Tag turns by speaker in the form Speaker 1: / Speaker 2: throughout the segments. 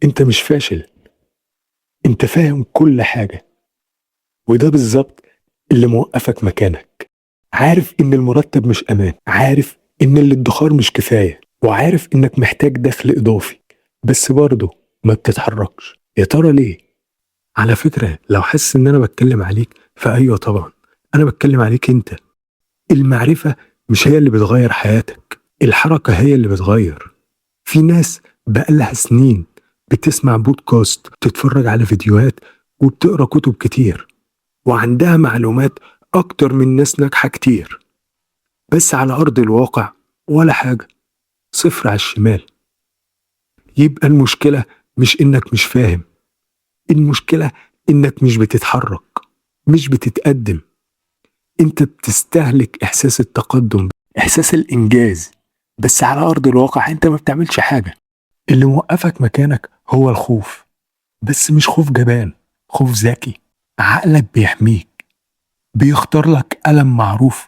Speaker 1: انت مش فاشل، انت فاهم كل حاجة، وده بالظبط اللي موقفك مكانك. عارف ان المرتب مش امان، عارف ان الادخار مش كفاية، وعارف انك محتاج دخل اضافي، بس برضه ما بتتحركش. يا ترى ليه؟ على فكرة لو حاسس ان انا بتكلم عليك فايوه طبعا انا بتكلم عليك انت. المعرفة مش هي اللي بتغير حياتك، الحركة هي اللي بتغير. في ناس بقالها سنين بتسمع بودكاست، تتفرج على فيديوهات، وبتقرا كتب كتير، وعندها معلومات أكتر من ناس ناجحة كتير، بس على أرض الواقع ولا حاجة، صفر على الشمال. يبقى المشكلة مش إنك مش فاهم، المشكلة إنك مش بتتحرك، مش بتتقدم. أنت بتستهلك إحساس التقدم، إحساس الإنجاز، بس على أرض الواقع أنت ما بتعملش حاجة. اللي موقفك مكانك هو الخوف، بس مش خوف جبان، خوف ذكي. عقلك بيحميك، بيختار لك ألم معروف،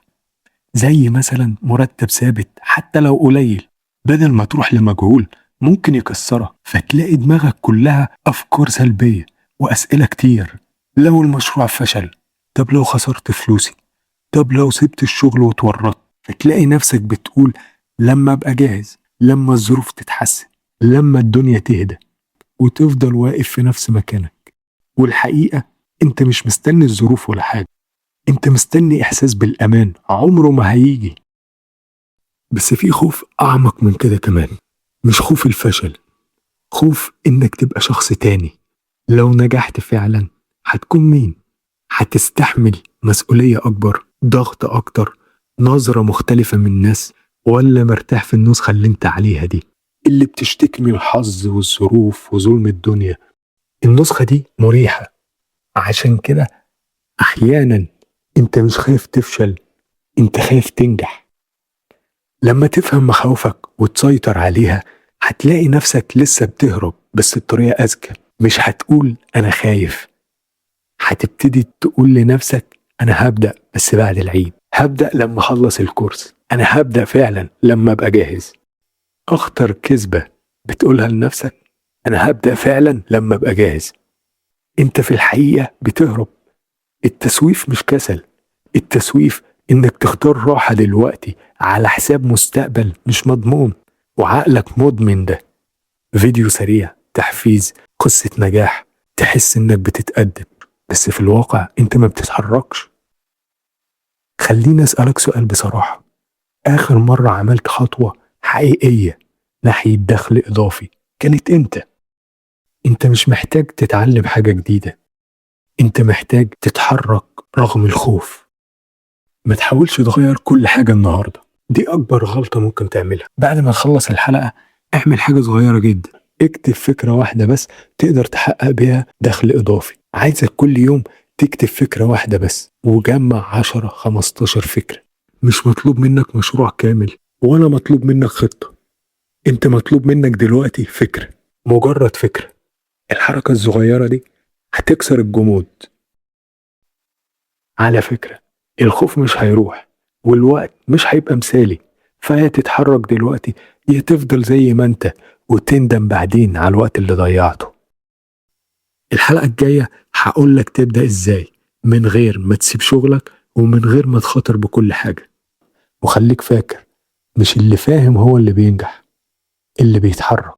Speaker 1: زي مثلا مرتب ثابت حتى لو قليل، بدل ما تروح لمجهول ممكن يكسرك. فتلاقي دماغك كلها أفكار سلبية وأسئلة كتير. لو المشروع فشل، طب لو خسرت فلوسي، طب لو سبت الشغل واتورطت. فتلاقي نفسك بتقول لما أبقى جاهز، لما الظروف تتحسن، لما الدنيا تهدى، وتفضل واقف في نفس مكانك. والحقيقة انت مش مستني الظروف ولا حاجة، انت مستني احساس بالامان عمره ما هيجي. بس في خوف اعمق من كده كمان، مش خوف الفشل، خوف انك تبقى شخص تاني. لو نجحت فعلا هتكون مين؟ هتستحمل مسؤولية اكبر، ضغط اكتر، نظرة مختلفة من الناس، ولا مرتاح في النسخة اللي انت عليها دي، اللي بتشتكي من الحظ والظروف وظلم الدنيا؟ النسخة دي مريحة. عشان كده أحيانا أنت مش خايف تفشل، أنت خايف تنجح. لما تفهم مخاوفك وتسيطر عليها هتلاقي نفسك لسه بتهرب، بس بطريقة أذكى. مش هتقول أنا خايف، هتبتدي تقول لنفسك أنا هبدأ بس بعد العيد، هبدأ لما أخلص الكورس، أنا هبدأ فعلا لما أبقى جاهز. أخطر كذبة بتقولها لنفسك أنا هبدأ فعلا لما أبقى جاهز. أنت في الحقيقة بتهرب. التسويف مش كسل، التسويف إنك تختار راحة دلوقتي على حساب مستقبل مش مضمون، وعقلك مدمن ده. فيديو سريع، تحفيز، قصة نجاح، تحس إنك بتتقدم، بس في الواقع أنت ما بتتحركش. خليني أسألك سؤال بصراحة، آخر مرة عملت خطوة حقيقية ناحية دخل إضافي كانت إمتى؟ أنت مش محتاج تتعلم حاجة جديدة، أنت محتاج تتحرك رغم الخوف. ما تحاولش تغير كل حاجة النهاردة، دي أكبر غلطة ممكن تعملها. بعد ما تخلص الحلقة اعمل حاجة صغيرة جدا، اكتب فكرة واحدة بس تقدر تحقق بيها دخل إضافي. عايزك كل يوم تكتب فكرة واحدة بس، وجمع 10 15 فكرة. مش مطلوب منك مشروع كامل، ولا مطلوب منك خطة، انت مطلوب منك دلوقتي فكرة، مجرد فكرة. الحركة الصغيرة دي هتكسر الجمود. على فكرة الخوف مش هيروح، والوقت مش هيبقى مثالي، فيا تتحرك دلوقتي يا تفضل زي ما انت وتندم بعدين على الوقت اللي ضيعته. الحلقة الجاية هقولك تبدأ ازاي من غير ما تسيب شغلك ومن غير ما تخاطر بكل حاجة. وخليك فاكر، مش اللي فاهم هو اللي بينجح، اللي بيتحرك.